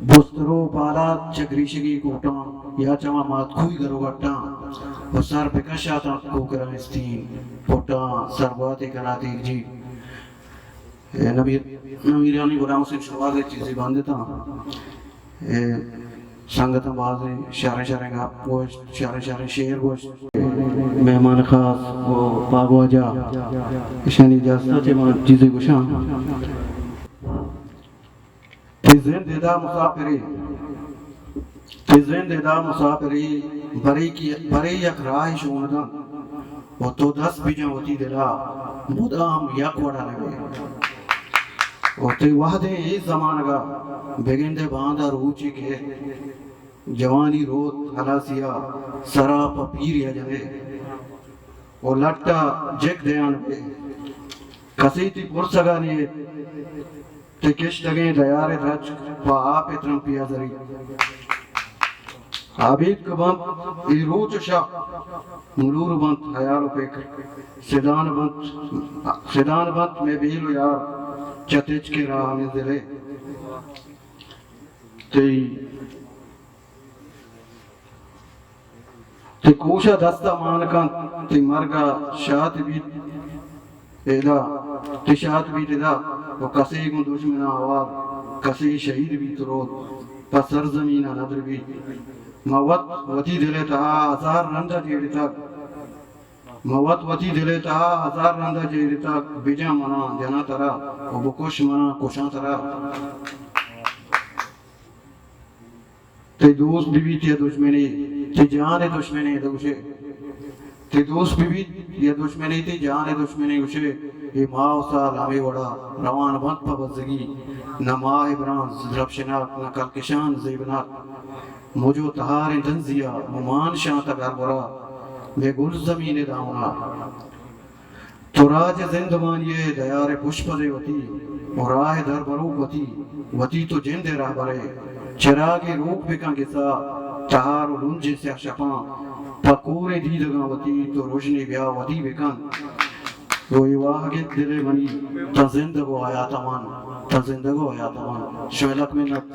بسترو پالات چہ گریشگی کوٹاں یا چما ماتکوئی گروگٹاں و سر بکشاتاں کوکرا استین پٹاں سرباتے کنا تیر جی۔ اے نمیر، نمیرانی غلام حسین شوہاز ءِ چیزے بندتاں۔ اے سنگتاں بازیں شریں شریں گپ گوشت، شریں شریں شعر گوشت۔ مہمان خاص و پاگواجہ، اشانی اجازت ءَ چہ من چیزے گوشاں۔ تئی زند ادا مسافرے، تئی زند ادا مسافرے، برے کہ، برے یک راہے شون دنت و تو دست بجن وتی دل ءَ، مدام یک وڑ ءَ نہ بئے۔ و تئی وہدیں اے زمانگ ءَ بگندئے باندا روچے کہ جوانی روت ہلاسی ءَ سرا پہ پیری ءَ جنئے و لٹ ءَ جک دیان بئے۔ کسے تئی پرسگ ءَ نیت، تئی کشتگیں دیار ءِ درچک پہ آپ ءِ ترمپی ءَ زریت۔ آبیتک بنت اے روچ و شپ، ملور بنت ہیال و پکر، سدان بنت، سدان بنت مئے بیل و یار، چہ تچکیں راہ منزل ءَ۔ تئی تئی کوش ءَ دست ءَ مان کنت، تئی مرگ ءَ شات بیت ادا، تئی شات بیت ادا، و کسے گوں دژمناں ہوار، کسے شہید بیت روت، پہ سرزمین ءَ ندر بیت۔ ما وت وتی دل ءِ تہا ہزار رند ءَ جیڑتگ، ما وت وتی دل ءِ تہا ہزار رند ءَ جیڑتگ، بجن منا جناں ترا، و بکش منا کشاں ترا۔ تئی دوست بہ بیت یا دژمنے، تئی جان ءِ دژمنے گوشے۔ تئی دوست بہ بیت یا دژمنے، تئی جان ءِ دژمنے گوشے۔ اے ماہ و سال ہمے وڑا روان بنت پہ بزگی۔ نہ ماہ ءِ برانز درپشناک، نہ کلکشان زیبناک۔ مج و تہاریں دنزی ءَ ممان شانتگ ہر گورا، مئے گلزمین ءِ دامنا۔ تو راج زندمانی ءِ دیار ءِ پشپد ئے وتی، و راہ ءِ دربروک وتی، وتی تو جند ءِ رہبر ئے۔ چراگے روک بکن گسا تہار و لنجیں سیاہ شپاں، پہ کوریں دیدگاں وتی تو رژنے بیا ودی بکن۔ و اے واہگ انت دل ءِ منی، تاں زندگ و حیات ءَ من، تاں زندگ و حیات ءَ من۔ شمئے لک منت۔